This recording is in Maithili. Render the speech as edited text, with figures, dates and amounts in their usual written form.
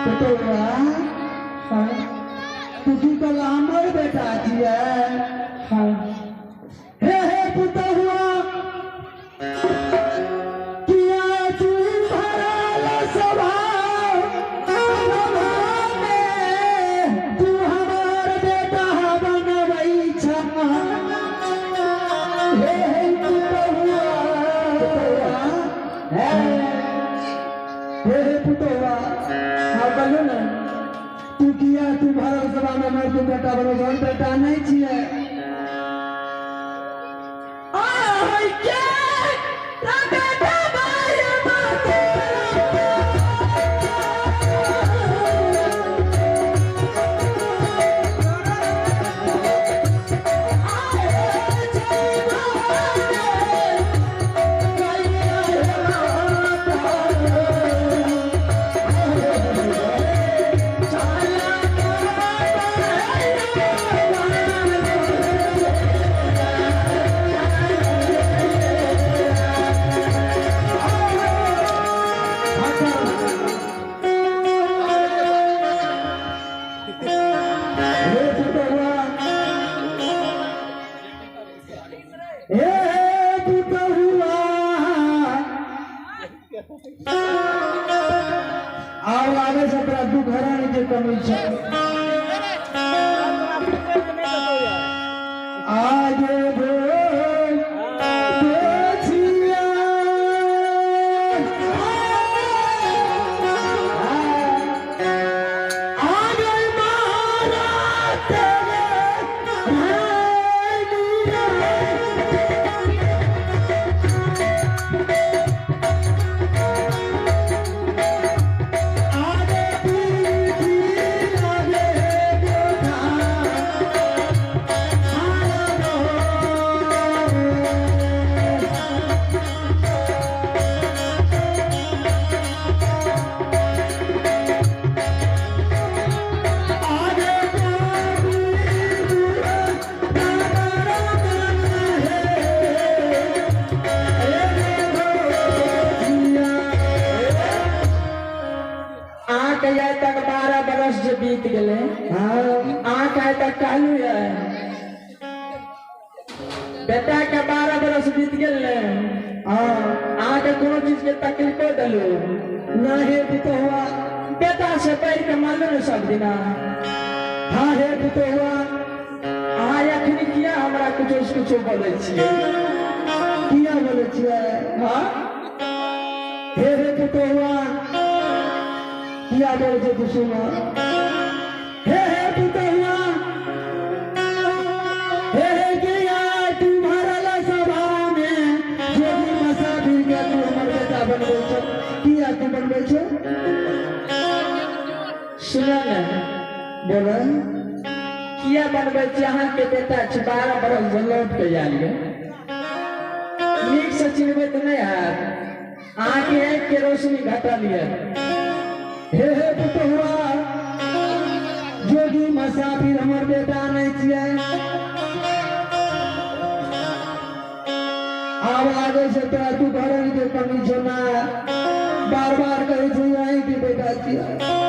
पुतौआ हाँ। तू की कहला हमर बेटा छियै? हाँ। हे हे पुतौआ किया तू भरल सभा में तू हमर बेटा बनबै छ। हे हे पुतौआ हे हे हे पुतौआ हाँ बोलू ने। तू किया तू भरल सभा में हमर तू बेटा बनबै छ? हम बेटा नहीं छियै। हे पुतौआ हे पुतौआ आब लागै छै तोरा दू घरानी के कमी छै। आगे आगे मारा तेरे आगे पीठी आगे गोठा आगे अहाँके आइ तक 12 बरस जे बीत गेलै, अहाँके आइ तक कहलू ये बेटा के 12 बरस बीत गेल ने, अहाँके कोनो चीज के तकलीफो देलू नहीं पुतौआ? बेटा से बढ़ि के मानलू ने सब दिना। हाँ हे पुतौआ अहाँ अखनी किया हमरा कुछो से कुछो बोलै छियै? किया बोलै छियै? हाँ हे हे पुतौआ किया बोलै छै तू सुन। हे हे पुतौआ हे हे किया तू भरल सभा में जोगी मसाफिर के तू हमर बेटा बनबै छौ? किया तू बनबै छौ? सुनऽ ने। बोले। किया बनबै छी? अहाँके बेटा छै 12 बरस जे लौट के आयल ये, नीक से चिन्हबै तऽ नहि हैत। अहाँके आँखि के रोशनी घटल ये। हे हे पुतौआ जोगी मसाफिर हमर बेटा नहीं छियै। आब लागै छै तोरा तू घरन के कमी छौ ना, बार बार कहै छै अहीं के बेटा छियै।